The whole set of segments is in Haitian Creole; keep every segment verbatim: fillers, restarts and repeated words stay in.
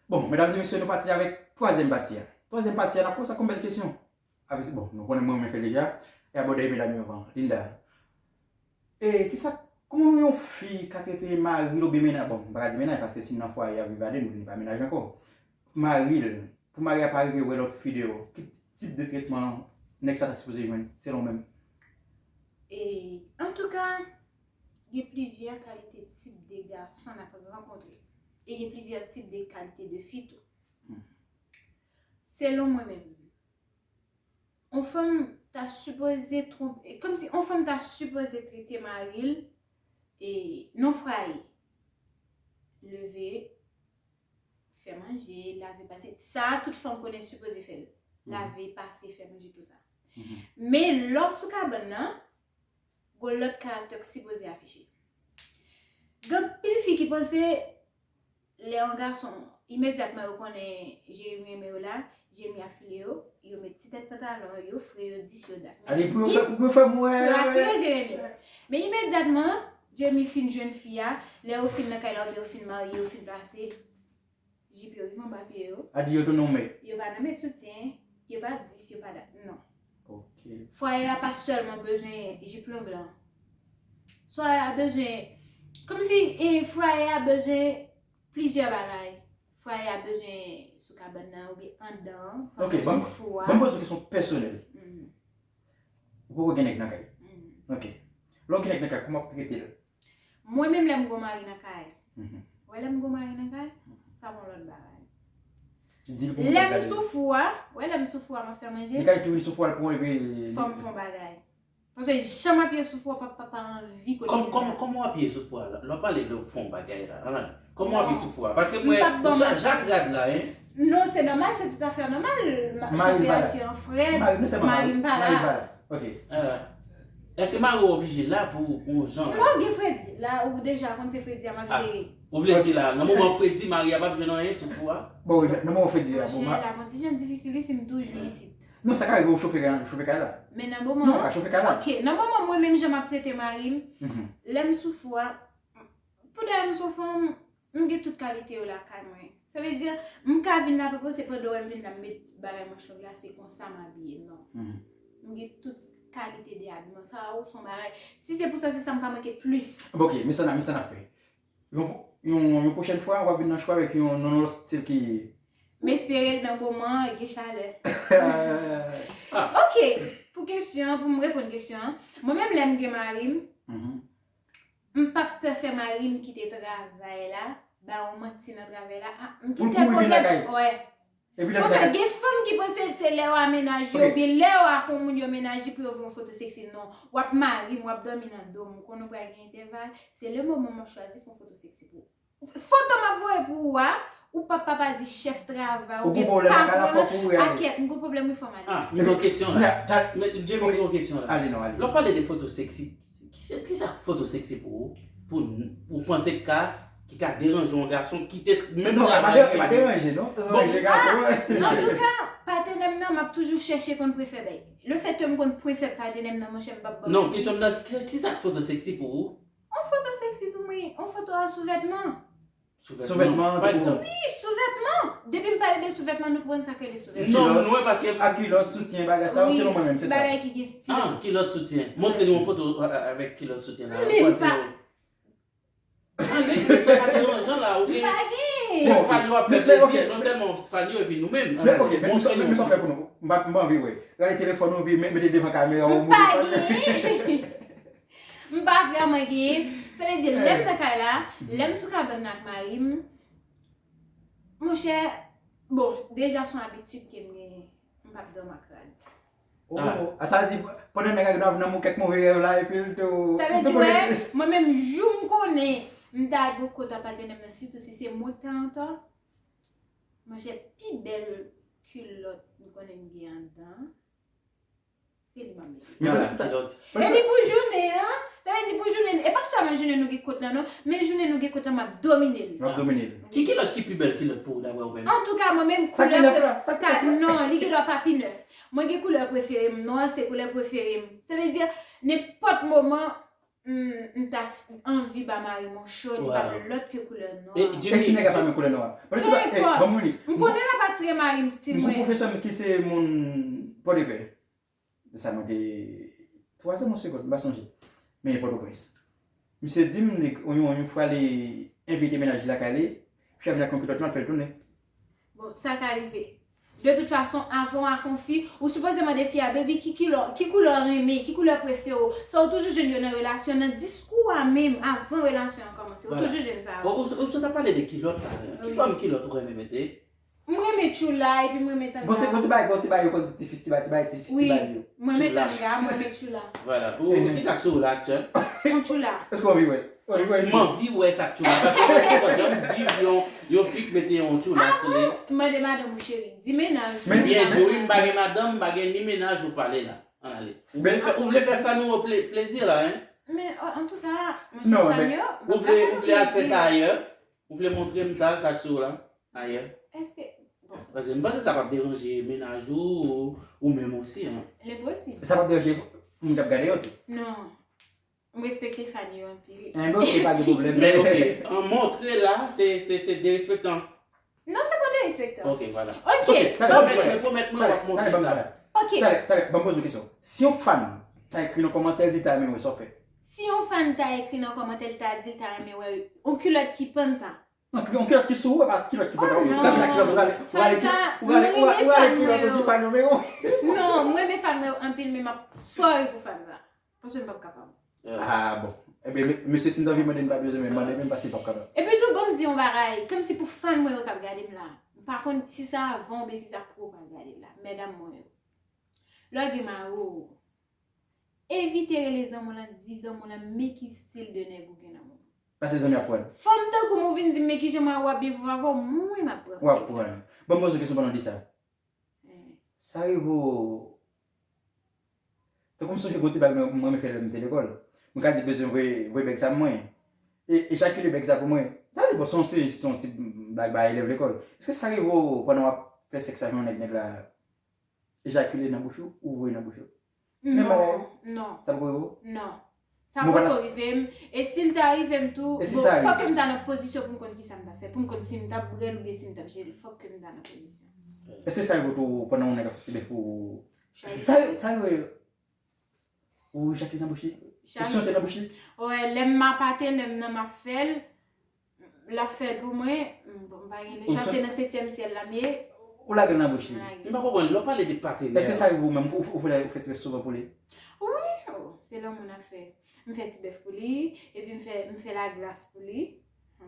Bon, medam e mesye, nou pati avèk twazyèm pati a. Twazyèm pati a, n ap kòmanse ak yon bèl kesyon. Avèk, bon, nou konnen mwen, mwen fè l deja. E abòde medam yo anvan. Linda. E kisa, kòman yon fi ka trete mari l oubyen mennaj, bon, m pa ka di mennaj, paske si n nan fwaye a viv aden, nou pa mennaj ankò. Mari l, pou mari a pa rive wè lòt fi deyò, ki tip de tretman nèg sa ta sipoze jwenn, selon w menm? E, antouka, gen plizyè kalite tip de gason n ap rankontre. E gen plizyè tip de kalite de fi tou. Selon mwen menm, yon fanm ta sipoze twonpe, kòmsi yon fanm ta sipoze trete mari l, e, nan fwaye. Leve, fè manje, lave, pase. Sa a, tout fanm konnen sipoze fè l. Lave, pase, fè manje, tout sa. Men lè w sou kabann nan, gon lòt karaktè k sipoze afiche. Gen anpil fi ki panse lè yon gason, imedyatman yo konnen Jeremi renmen yo la, Jeremi ap file yo, yo met ti tèt pantalon, yo fre, yo dis, yo dat. Ale pou yo fè, pou yo fè m wè. Yo atire Jeremi. Men imedyatman, Jeremi fin jwenn fi a, lè yo fin nan kay la oubyen yo fin marye, yo fin pase, jip yo rive anba pye yo. A di yo tounen yon mèg. Yo pa nan met soutyen, yo pa dis, yo pa dat. Non. Ok. Fwaye a pa sèlman bezwen jip long lan. Fwaye a bezwen, kòmsi, e, fwaye a bezwen plizyè bagay. Fwaye a bezwen sou kabann nan oubyen anndan an, Ok, pandan sou fou a. Ban m poze yon kesyon pèsonèl. Ou poko gen nèg nan kay. Ok. Lè w gen nèg nan kay, kòman w ap trete l? Mwen menm lè m gon mari nan kay. Wè lè m gon mari nan kay, sa gon lòt bagay. Di l pou mwen Lè m gade. Sou fou a, wè lè m sou fou a m ap fè manje. Li ka tou vin sou fou a pou epi. Fò m fè yon bagay. Paske jan m ap ye sou fou a, papa pa anvi konnen. Kòm, kòm, kòman w ap ye sou fou a la? Lè w pale de fè yon bagay la. Alan, kòman w ap ye sou fou a? Paske M mwen, p ap ban ou sa manti. Jak rad la, hein? Non, se nòmal, se tout afè nòmal. Ma- Mari m pa la. Tanperati an frèt, Mari, non sèlman mari m pa mari m pa la. la. Ok. Euh, èske mari w oblije la pou, pou yon jan? Non, gen fredi. La, ou deja konn se fredi a m ap Ah. jere. Ou vle di la, nan moman fredi, mari a p ap jwenn anyen sou fou a? Bon, wi, nan moman fredi a, bon, Monchè, ma- la, yon ti jan difisil, wi, si m toujou isit. Non, sa ka rive ou chofe kay, chofe kay la. Men nan moman. Non, ou ka chofe kay la. Ok, nan moman, mwen menm jan m ap trete mari m, Mhm. lè m sou fou a, pou dayè m sou fou a, m, m gen tout kalite yo lakay mwen. Sa vle di, m ka vin la, pa panse pandan w wè m vin la, m met bagay manch long la, se konsa m abiye, non. Mhm. M gen tout kalite de abiman. Sa a, ou se yon bagay. Si se pou sa, se sa m ka manke plis. Bon, ok, men sa n ap, men sa n ap fè. Yon, yon, yon pwochèn fwa, w ap vin nan show avèk yon, yon lòt stil ki. M espere l nan moman, gen chalè. Euh, Ok, pou kesyon an, pou m reponn kesyon an, mwen menm lè m gen mari m, mhm. m p ap pè fè mari m kite travay la, ba yon manti nan travay la, ah, m Pou l kite kouri vin pwoblèm. Lakay. Wè. Epi lè Paske vin lakay. Gen fanm ki panse se lè yo a mennaj yo, Ok. Oubyen lè yo a kon moun yo mennaj li pou yo voye yon foto seksi. Non, w ap mari m, w ap dòmi nan do m, ou konnen w pral gen entèval, se le moman m ap chwazi fè yon foto seksi pou ou. Foto m ap voye pou ou a, ou p ap papa di chèf travay, Ou oubyen gon pwoblèm ak patwon Alain, fòk ou nan, reyale. Akèt, m gon pwoblèm wi, fò m ale. Ah, men gon kesyon la. Ta- Men, Jimmy, gon kesyon la. Ale non, ale. Lè w pale de foto seksi, ki se, ki sa foto seksi pou ou? Pou ou panse ka, ki ka deranje yon gason ki te menm Non, nan pa travay de- pa deranje, non. Bon. Deranje gason. Antouka, patnè m nan, m ap toujou chèche konn prefè bèy. Lefètke m konn prefè patnè m nan, monchè, m p ap ban Non, manti. Kesyon m nan, ki, ki sa k foto seksi pou ou? Yon foto seksi pou mwen, yon foto a sou vètman. Sou vètman, Pa tou. egzanp. Wi, sou vètman. Depi m pale de sou vètman, nou konprann sa k rele sou vètman. Non, nou wè paske. Ak kilòt, soutyen, bagay sa, selon mwen menm, se sa. Bagay ki gen stil. Ah, kilòt soutyen. Montre nou yon foto a- a- avèk kilòt soutyen la. Men m pa- Ah, men sa pa deranjan la, ou M gen. pa gen. Se fan yo ap fè Men, men, plezi, ok. Non sèlman fan yo, epi nou menm. Men ok, men sa, men sa fè pou nou. M pa, m pa anvi wè. Gade telefòn ou, epi mete devan kamera ou. M pa gen. M pa vrèman gen. Sa vle di, lè m nan kay la, lè m sou kabann nan ak mari m, monchè, bon, deja se yon abitid ke m genyen. M p ap dòmi ak rad. Oh, ah, sa vle di, pandan nèg la gen dwa vin nan kèk move rèv la, epi l tou. Sa vle di, wè, mwen menm jou m konnen, m ta gon kot a patnè m nan, sitou si se mwen k ta antò, monchè, pi bèl kilòt m konnen m gen anndan, se li m ap mete. Men Ah, pandan se tan, kilòt. pandan se Epi pou jounen an, sa vle di pou jounen, e pa sèlman jounen nou gen kot la non, men jounen nou gen kot la m ap domine l. W ap domine l. Ki kilòt ki pi bèl kilòt pou ou, daprè ou menm? Antouka, mwen menm, Sa ki koulè nèf pre- la? Sa ki nèf la? Non, li gen dwa pa pi nèf. Mwen gen koulè prefere m, nwa se koulè prefere m. Sa vle di, nenpòt moman, m, m ta s- anvi ba mari m yon cho, li pa gen lòt ke koulè nwa. E si nèg la pa gen koulè nwa? Paske se pa, eh, ban m li. M konnen l ap atire mari m stil mwen. Gon pwofesè m ki se moun Pòdepè. Sa mande twa zan, yon segond, m pa sonje. Men Pòtoprens. Misye di m, li, yon, yon fwa li envite mennaj li lakay li, fi a vin ak yon kilòt nwa, l fè l tounen. Bon, sa ka rive. De tout fason, avan w ak yon fi, ou sipoze mande fi a, "Baby, ki kilò, ki koulè w renmen, ki koulè prefere w?" Sa ou toujou jwenn yo nan relasyon, nan diskou a menm, avan relasyon an kòmanse. Ou toujou jwenn sa avan. Ou, ou, ou te pale de kilòt la. Ki fòm kilòt ou renmen mete? M renmen tchoula, epi m renmen tanga. Gon ti, gon ti bagay, gon ti bagay yo konn di ti fistibal, ti bagay, ti fistibal yo. Wi, m renmen tanga, m renmen tchoula. Vwala. Ou, ki sa k sou ou la aktyèl? Yon tchoula. Èske w anvi wè? Ou anvi wè? M anvi wè sa k tchoula. Paske mwen, mwen pa janm viv yon, yon fi k mete yon tchoula sou li. Mande madanm ou cheri. Di mennaj ou. Byen di w, wi, m pa gen madanm, m pa gen ni mennaj ou pale la. Ann ale. Ou vle fè, ou vle fè fanm ou ple- plezi la, en? Men, antouka, monchè, fanm yo, ou vle, ou vle al fè sa ayè? Ou vle montre m sa, sa k sou ou la? Ayè. Èske, bon. Paske m panse sa p ap deranje mennaj ou, ou menm osi, en. Li posib. Sa p ap deranje moun k ap gade yo tou? Non. M respekte fan yo anpil. Enben, oke, pa gen pwoblèm. Men, oke, an montre la, se, se, se derespektan. Non, se pa derespektan. Oke, vwala. Oke. Oke, talè, ban m fè. Men pwomèt mwen w ap montre sa. Talè, ban m fè. Oke. Talè, talè, ban m poze yon kesyon. Si yon fan ta ekri nan kòmantè, di ta renmen wè, sa w fè? Si yon fan ta ekri nan kòmantè, li ta di l ta renmen wè yon kilòt ki panta. Non, yon kilòt ki sou ou, e pa kilòt ki panta. Oh, non. Ou rale kilòt, ou rale, ou rale, ou rale kilòt, ou di fan yo, men yo. Non, mwen renmen fan mwen yo anpil, men m ap sorry pou fan sa. Paske m p ap kapab. Ah, bon. Ebyen, me- mesye, si n t anvi mande, n pa bezwen menm mande, menm paske l p ap kapab. Epi tou, ban m di yon bagay, kòmsi pou fan mwen yo k ap gade m la. M pa konn si sa avan oubyen si sa pou yo pral gade l la. Medam mwen yo. Lè w gen mari w, evite rele zanmi w lan, di zanmi w lan, men ki stil de nèg ou gen nan men w. Paske zanmi ap pran. Fanm tankou m ou vin di m, men kijan mari w ap byen viv avè w, mwen m ap pran. W ap pran. Ban m poze w kesyon pandan w di sa. Sa rive w, tankou m sonje gon ti blag mwen, mwen renmen fè lè m te lekòl. Mwen ka di bezwen voye, voye bèg sa pou mwen. E, ejakile bèg sa pou mwen. Sa vle di, bon, se yon, se, se yon ti blag ba elèv lekòl. Èske sa rive w pandan w ap fè sèks ak yon nèg, nèg la ejakile nan bouch ou, ou voye nan bouch ou? Non, non. Sa poko rive w? Non. Sa poko rive m. E si l ta rive m tou, bon, fòk ke m ta nan pozisyon pou m konn kisa m t ap fè, pou m konn si m t ap brè l oubyen si m t ap jele. Fòk ke m ta nan pozisyon. Èske sa rive w tou pandan yon nèg ap fè ti bèf pou ou? Sa, sa rive ou ejakile nan bouch li? Ou syote nan bouch li? Wè, lè m apate, lè m nan m ap fè l, l ap fè l pou mwen. Bon, m pa gen lechwa, se nan setyèm syèl la m ye. Ou lage l nan bouch li? M pa konprann, lè w pale de patenè. Èske sa rive ou menm, ou, ou, ou fè, ou fè ti bèf souvan pou li? Wi, oh, se lanmou n ap fè. M fè ti bèf pou li, epi m fè, m fè laglas pou li.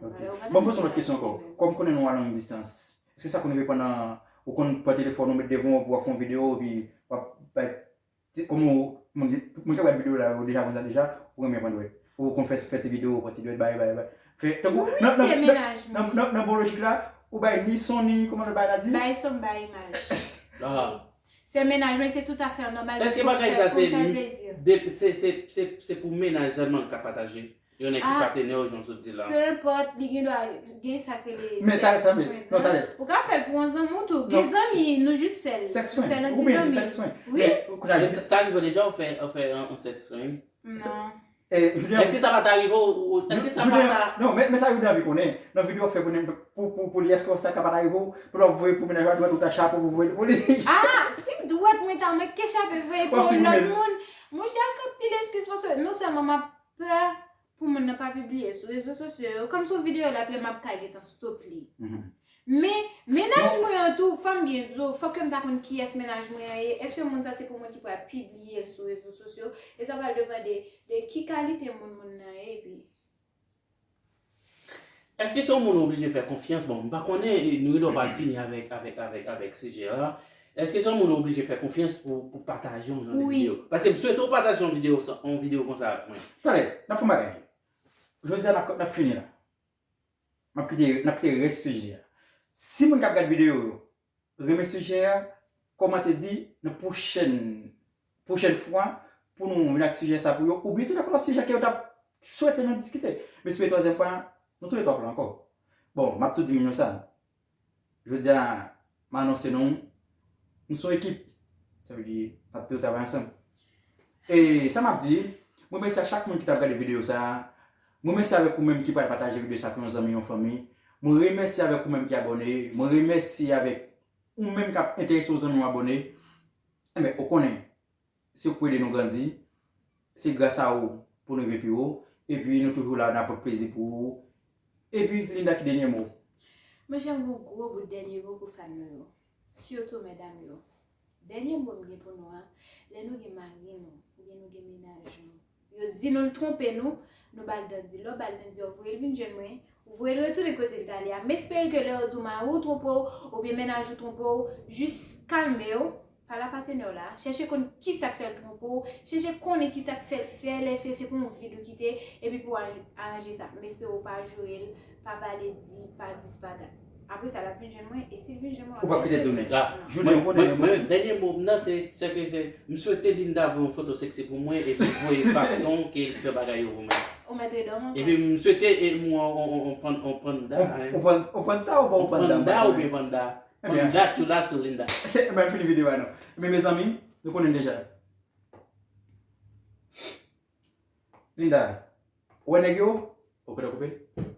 Ok. Bon, m poze yon lòt kesyon ankò. Kòm m konnen nou a long distance, èske sa konn rive pandan ou konn pran telefòn ou met devan w pou w ap fè yon videyo, epi w ap bay Ti, kòman w, moun, moun k ap gad videyo la, yo deja konn sa deja, ou renmen pran dwèt. Ou konn fè, fè ti videyo, pran ti dwèt, bay, bay, bay. Fè, tankou, nan, nan, nan, nan, nan bon lojik la, ou bay ni son, ni, kòman lòt bagay la di? Bay son, bay imaj. Ah. Se mennaj mwen, se tout afè nòmal. Èske bagay sa se, de, se, se, se, se pou mennaj sèlman l ka pataje? Yon nèg ki patenè w, jan w sot di la. Pe enpòt, li gen dwa gen sa k rele sex friends, non, talè. Ou ka fè l pou yon zanmi w tou. Gen zanmi, nou jis fè l. Sex friend. Ou byen di sex friend. Wi. Men, kounye a, sa, sa rive w deja, ou fè, ou fè yon, yon sex friend? Non. Èske sa pa ta rive w, ou, èske sa pa ta... Non, men, men sa Judy anvi konnen. Nan videyo w fè pou, pou, pou, pou li, èske sa ka pa ta rive w, pou l ap voye pou mennaj ou a dwèt ou ta chapo pou voye pou li? Ah, si dwèt mwen ta, mwen ke chape voye pou yon lòt moun. Monchè, ak anpil eskiz, paske non sèlman m ap pè pou moun nan pa pibliye sou rezo sosyo yo. Kòm se yon videyo l ap fè, m ap ka gentan stop li. Men, mennaj mwen an tou, fò m byen di w, fòk ke m ta konn kiyès mennaj mwen an ye. Èske moun sa se pou mwen ki pral pibliye l sou rezo sosyo? E sa pral depann de, de ki kalite moun moun nan ye, epi... Èske se yon moun ou oblije fè konfyans? Bon, m pa konnen, e, nou gendwa pral fini avèk, avèk, avèk, avèk sijè a. Èske se yon moun ou oblije fè konfyans pou, pou pataje yon jan de videyo? Paske m swete w pataje yon videyo, yon videyo konsa ak mwen. Talè, n ap fè yon bagay. Jodi a, n ap, n ap fini la. M ap kite, n ap kite rès sijè a. Si moun k ap gad videyo yo renmen sijè a, kòmante di nan pwochèn, pwochèn fwa pou nou vin ak sijè sa pou yo, oubyen tout lòt sijè ke yo t ap swete nou diskite. M espere twazyèm fwa, nou touletwa pou la ankò. Bon, m ap tou di moun yo sa. Jodi a, m anonse nou, nou se yon ekip. Sa vle di, n ap tou travay ansanm. E sa m ap di, Mwen remèsye chak moun ki t ap gade videyo sa a. Mwen remèsye avèk ou menm ki pral pataje videyo sa a pou yon zanmi, yon fanmi. Mwen remèsye avèk ou menm ki abòne. Mwen remèsye avèk ou menm k ap enterese yon zanmi w abòne. Enben, ou konnen, se ou k pou ede nou grandi. Se gras a ou pou nou rive pi wo. Epi nou toujou la, n ap pote plezi pou ou. Epi, Linda, ki dènye mo? Monchè, m gen yon gwo bout dènye mo pou fan nou yo. Sitou medam yo. Dènye mo m gen pou nou an, lè nou gen mari nou, oubyen nou gen mennaj nou. Yo di nou l twonpe nou, nou ba l dandi. Lè w ba l dandi, w voye l vin jwenn mwen, ou voye l retounen kote l t ale a. M espere ke lè yo di w mari w twonpe w, oubyen mennaj ou twonpe w, jis kalme w, pale a patnè w la, chèche konn kisa k fè l twonpe w, chèche konnen kisa k fè l fè l, èske se pou yon vid ou kite, epi pou w aranje sa. M espere w pa joure l, pa pale di, pa dis, pa dat. Apre sa, l ap vin jwenn mwen, e si l vin jwenn mwen, Ou p ap kite tounen. Ah, Julien, ou konnen, mwen, dènye mo m nan, se, se ke se, m swete Linda voye yon foto seksi pou mwen, epi voye fason ke l fè bagay yo pou mwen. Ou mèt redòmi ankò. Epi m swete e mwen on, on, on, on, on panda, hein. On pan- on panda ou pa on On panda? panda oubyen panda? Ebyen. Panda, chula sou Linda. Ebyen, fini videyo a non. Ebyen, mezanmi, nou konnen deja. Linda, ou wè nèg yo? Ou kote koupe?